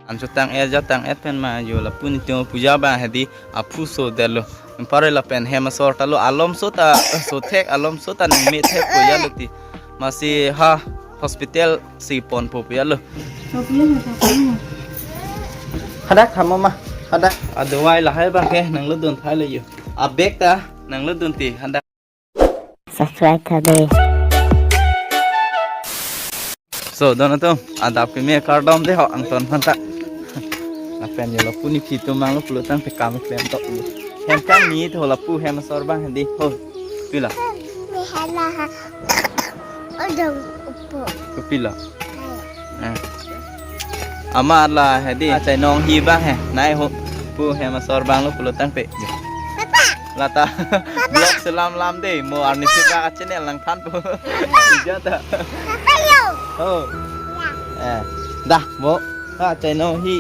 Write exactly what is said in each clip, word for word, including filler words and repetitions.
An chotang-et jatang-et pen ma jo lapu nitum puja abang hedi aphu sodetlo. Anpar lapen hem asor ta lo alom so ta sothek alom so ta nangmethek puja lo ti. Masi ha hospital si ponpo puja lo. Hadak tha mama, hadak. Adawai lahai abang ke nanglo dun thai lo jo. Abag ta nanglo dun ti hadak. Subscribe tha de. So, don atum, adap keme kardom de ho angton aphan ta. Lapen jo lapu nephi atum abang lo pulo tangte kam klem tok. Hem kangni tho lapu hem asor abang hedi ho. Pilo. Ni hala ha. Odong upo. Kopilo. Eh. Amat la hedi achainong hi abang he. Nai ho. Pu hem asor abang lo pulo tangte. Papa. Lata. Papa. Vlog selam lam de. Mo arni sita ka channel nangthanpo. Ija ta. Papa yo. Oh. Ya. Eh. Dah, mo. Achainong hi.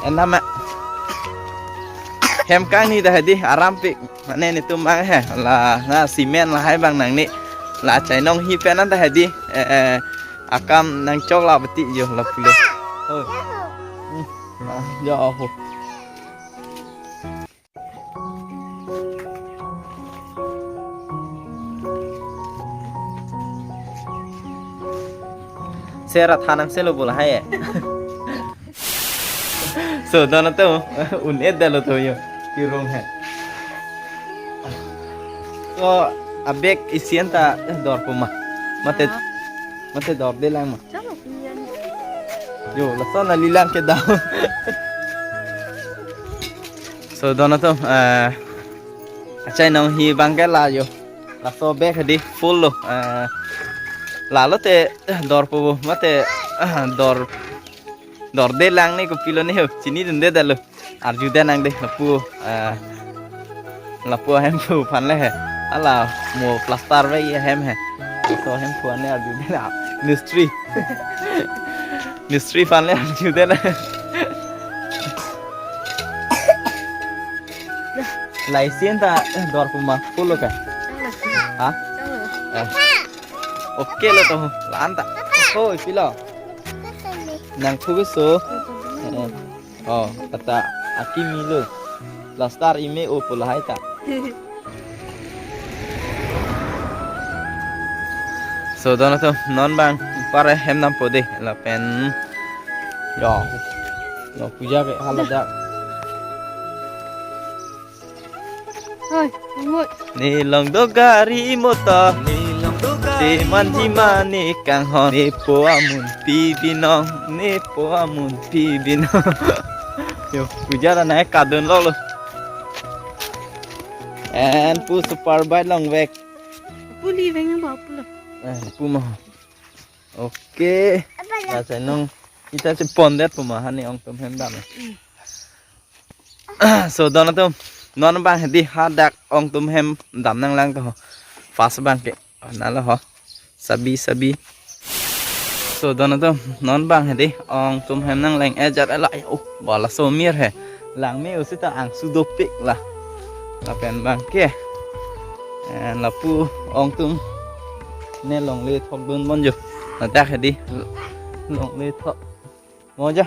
Enam ma. Hem kangni ta hedi arampik. Mane netum abang he, la na cement lahai abang nangne. La achainong hi pen anta hedi, eh, eh, akam nangchok la beti jo lapulo. Oh. Hmm. Ah, jo ho. Sera thanang selo bola hai. So, don atum, un-edetlo to jo. Tirung he. So, abag isi anta dor pu ma. Mate, mate dorde lang ma. Chalo, pinyan. Jo, lason neli lang ke daw. So, don atum, eh, achainong hi abang ke la jo. Laso bag hedi full lo. Eh, lalo te dor pu mate, eh, dor Dorde lang ne kopilo ne ho. Chinidundedetlo. Arjudet nang de lapu, ah, lapu ahemphu aphan le he. Hala mo plaster ve ahem he. So ahemphu ne arjudet na. Mistri. Mistri aphan le arjudet na. Lai sin ta dor pu ma pulo ka. Ha? Eh. Okay lo to. La-an ta. Hoi pilo. Nang thu ke so. Eh. Oh, kata akimi lo. Plaster ime o pu lahai ta. So, don atum, non abang pare hem dampo de lapen. Yo. Yo puja ke hala ja. Hoi, imut. Ne along do gari motor. Ne along do gari motor. Te manji mane kanghon. Ne po amun pi binong. Ne po amun pi binong. Yo, puja ta nai kadun lo lo. En pu super bike along vek. Pu li veng ba pu lo. Eh, pu ma. Okay. Apa ya? Achainong. Ita si pondet pu ma hani ongtum hem dam. Hmm. So, don atum, non abang hedi hadak ongtum hem dam nanglang to. Fast abang ke. Na lo ho. Sabi, sabi. So, don atum, non abang hedi ongtum hem nangleng-et jat la. Oh, bala so mir he. Langme o sita angsu dopik la. Lapen abang ke. Eh, lapu ongtum ne longle thok dun bon jo. Ladak hedi longle thok. Mo ja.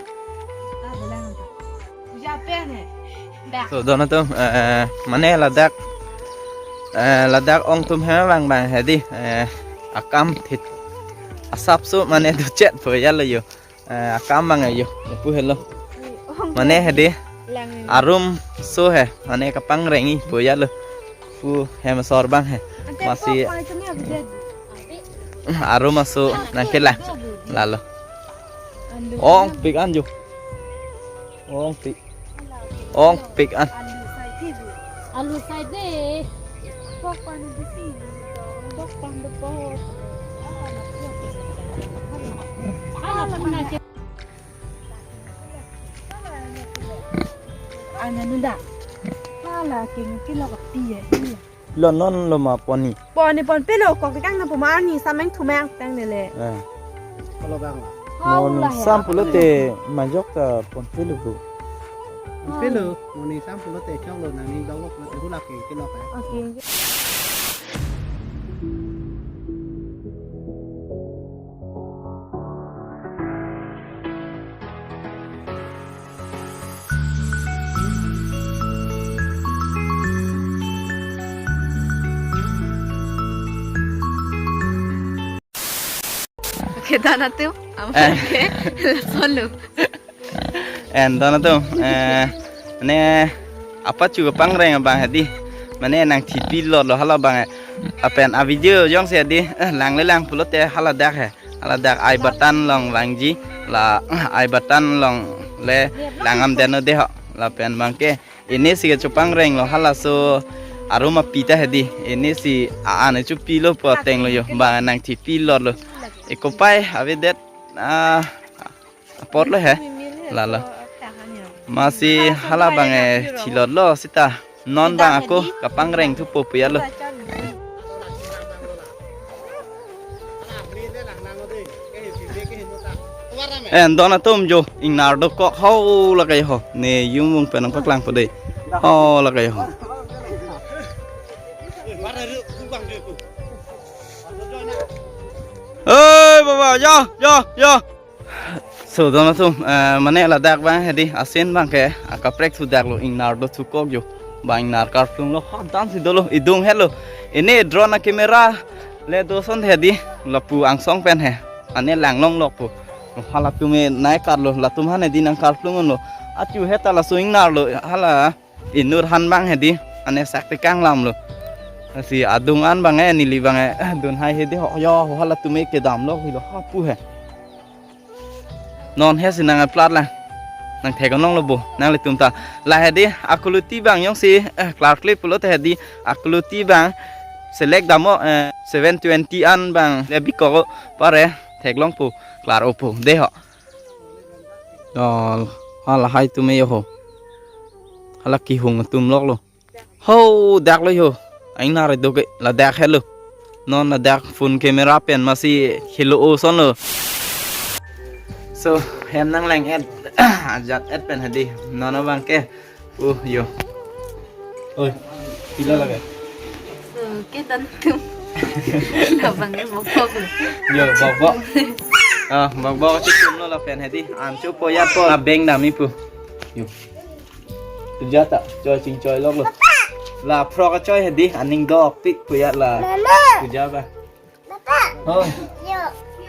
So, don atum, eh, mane ladak, eh, ladak ongtum hem abang abang hedi, eh, akam thit. Asap so mane do chet po ya lo yo. Eh, akam abang yo. Pu helo. Mane hedi. Arum so he. Mane kapangrengi po ya lo. Pu hem asor abang he. Masi arum aso nangkelang. Lalo. Ongpik an jo. Ongpik. Ongpik an. Alu side de. Bok pan bisi. Bok pan de bok. Anya nunda. Hala king kilo ka pi ya. Lo non lo ma poni. Poni pon pelo kok kang na puma ni sameng thumang tang nele. Eh. Kalau bang. Mon sam pulote majok ta pon pelo bu. Pelo, moni sam pulote chok lo nang ni dong lo pulote hulak ke kilo ka. Okay. Kedana tu, amat ke, lason lo. En don atum, eh, ne apa chu kapangreng abang hedi. Mane nangthipilotlo hala abang, eh. Lapen a video jongsi hedi, eh, langle lang pulote hala dak he. Hala dak ai batan along vangji, la ai batan along le langdam den-o de ho. Lapen abang ke, ini si kachopangrenglo halaso arum api ta hedi. Ini si a-an chopilo pu atenglo jo. Abang nangthipilotlo. Ikopai avedet, ah, apotlo he. Lalo. Masi hala abang, eh, thilotlo seta. Non abang ako kapangreng thupo pu ya lo. En don atum jo, ingnar dokok ho la kai ho. Ne yungmung pen nangpaklangpo de. Ho la kai ho. Oi, baba, yo, yo, yo. So, don atum, eh, mane ladak abang hedi, asin abang ke, akaprek thudaklo, ingnar dothukok jo. Abang ingnar karplunglo, ha, dan si dolo, idung helo. Ini drone a-camera le doson hedi, lapu angsong pen he. Ane langlonglok pu. Hala atum e nai karlo, latum aphan hedi nangkarplunglo. Achu heta laso ingnarlo, hala inut aphan abang hedi, ane sak tekang lamlo. Si adung an abang e, neli abang e, dun hai hedi ho, yo, ho hala atum e kedamlo, hilo, ha pu he. Non he si nang aplat lang. Nangthek-onlonglo bo, nanglitum ta. La hedi, akuluti abang jongsi, eh, klarkle pulote hedi, akuluti abang, select dammo, eh, seven twenty an abang, le bikok pare, theklongpo, klar-opo, de ho. Dol, hala hai atum e ho. Hala kehung atum loklo. Ho, daklo ho. Ingnar do ke, ladak helo. Non ladak phone camera pen masi helo osonlo. So, hem nanglang-et, ajat-et pen hedi. Non abang ke. Uh, yo. Oi, pilo lage. So, ke don atum. Labang e bokbok lo. Yo, bokbok. Ah, bokbok chitumlo lapen hedi. An chopoyatpo abeng dam-i pu. Yo. Puja ta, choi chingchoiloklo. La frog choi hedi, aning dopik pu ya la. Mama. Puja abang. Papa. Hoi. Yo.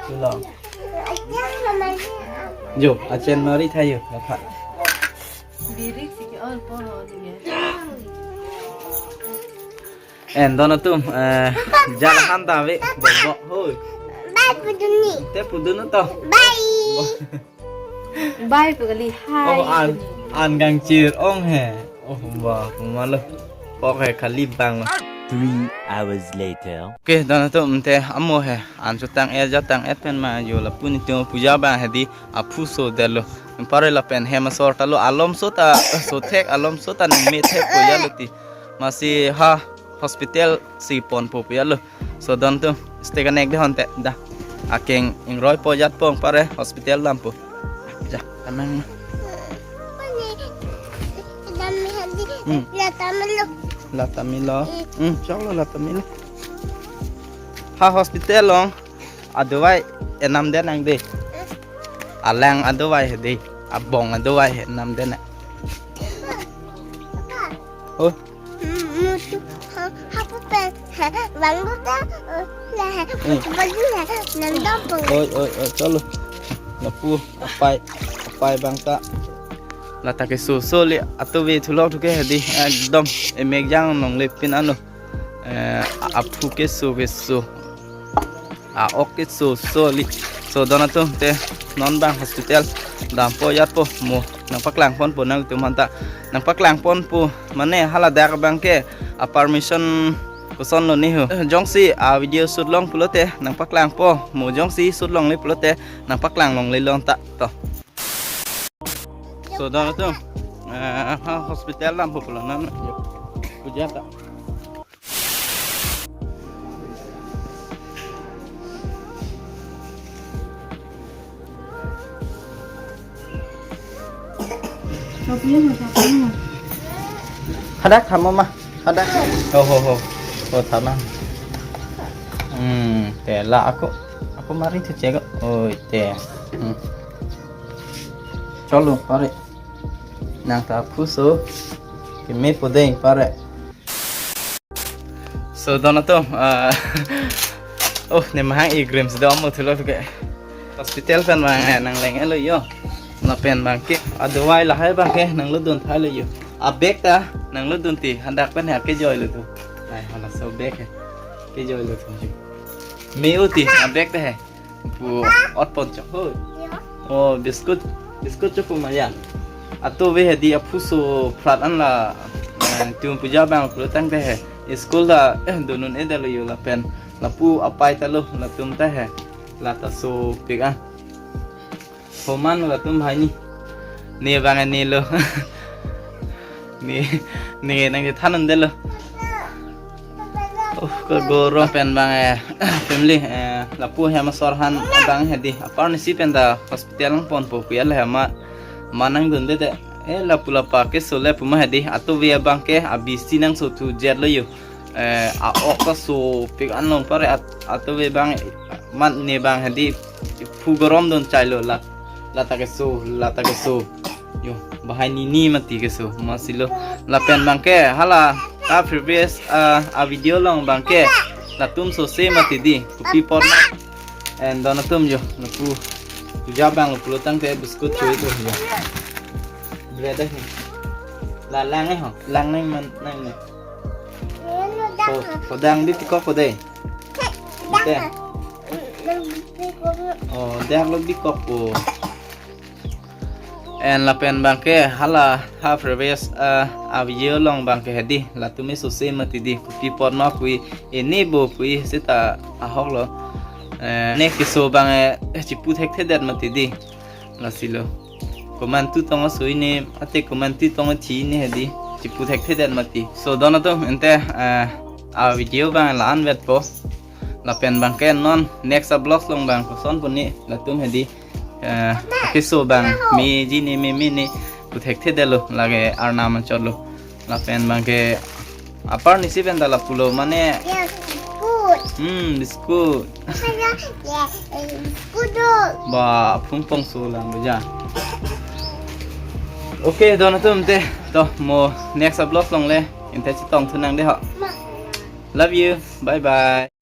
Pulang. Achen mama. Yo, achen mari tha yo, lapha. Birik si ke-ol po ho ni ya. En don atum, eh, jal han ta ave, bokbok, hoi. Bye, pudunji. Te pudun to. Bye. Bye pu kali, hai. Oh, an, an kangchir-ong he. Oh, ba, kumalo. Pok he kali abang lo. Three hours later. Okay, don atum te amo he. An chotang-et, jatang-et pen ma jo lapu nitum puja abang hedi aphu so detlo. Pare lapen hem asor ta lo alom so ta, so thek alom so ta nangme thek ko ya lo ti. Masi ha hospital si ponpo pu ya lo. So don atum, stay connect de honte, da. Akeng ingroi po jat po pare hospital dampo. Ja, tamang. Hmm. Lata milo. Lata milo. Hmm, choklo lata milo. Ha hospital along adawai enam den nang de. Alang adawai hedi. Abong adawai enam den nang. Oh. Mutu ha hapu pen ha bangku ta la ha mutu baju ha nandam pung. Oi, oi, oi, chalo. Lapu apai, apai abang ta. Lata keso so le atobe thulok thuke hedi ekdom emek jang nong le pin ano. Eh, aphu keso keso. A-ok keso so li. So don atum te non abang hospital dampo jatpo mo nangpaklang ponpo nangtum aphan ta. Nangpaklang ponpo mane hala dak abang ke a-permission kosonlo ni ho. Jongsi a-video shoot long pulote nangpaklangpo mo jongsi shoot longle pulote nangpaklang longle long ta to. So don atum, eh, ha hospital dampo pulo nan. Yo. Puja ta. Hadak tha mama, hadak. Ho, ho, ho. Ho, tha ma. Hmm, te la ako, ako mari thu chego. Oi, te. Hmm. Chalo, pare. Nang ta aphu so. Kemepo dei, pare. So don atum, ah, oh, ne mahang i-grim si do mo thulo ke. Hospital pen abang, eh, nangleng-etlo jo. Lapen abangke adawai lahai abangke nanglutdun thailo jo. Abag ta nanglutdun ti, hadak pen he kejoilo tu. Ai, halaso bag he kejoilo tu. Me-o ti abag ta he. Pu ot pon chok ho. Oh, biscuit, biscuit chok pu ma ya. Atobe hedi aphu so phrat an la, eh, tum puja abang pulo tangte he. School ta, eh, dun un-edetlo jo lapen lapu apai ta lo, latum ta he. Lata sopik an. Homan latum hai ni. Ne abang ne lo. Ne, ne nangchethan un-edetlo. Oh, kagoro pen abang, eh, family, eh, lapu hem asor han abang hedi. Apar nisi pen ta hospital nangponpo pu ya la hem a, ma nangdundedet. Eh, lapu lapa keso le pu ma hedi. Atobe abangke abisi nangso thujetlo jo. Eh, a-ok ta sopik an long pare at-, atobe abang, mat ne abang hedi phu gorom dun chailo la, lata keso, lata keso. Jo, bahai nini mati keso, masilo. Lapen abangke hala a previous, ah, a video along abangke latum sose mati di, kopi apot ma. And don atum jo, lapu puja abang lapu lo tangte biscuit chui tu jo. Bread ahi. La lang eh ho, lang nang man nang ne. Ko, kodang di pikok ko de. Te. Oh, dak lo pikok ko. And lapen abangke hala ha previous, ah, a video along abangke hedi. Latum sose mati di, kopi apot ma pu, ini bo pu seta ahok lo. Eh, ne keso abang, eh, chipu thekthedet mati di. Lasilo. Komantu tong asoi ne, ate komantu tong athi ne hedi. Chipu thekthedet mati. So don atum ante, eh, a video abang la-an vetpo. Lapen abangke non next a vlogs along abang koson pu ne latum hedi. Eh, keso abang meji ne meme ne pu thekthedetlo lake arnam anchotlo. Lapen abangke apar nisi pen ta lapu lo mane. Yes, good. Hmm, biscuit. Yes, good. Ba, phung pong so lang ja. Okay, don atum te. To, mo next a vlogs along le. Ante chetong thu nang de ho. Love you. Bye bye.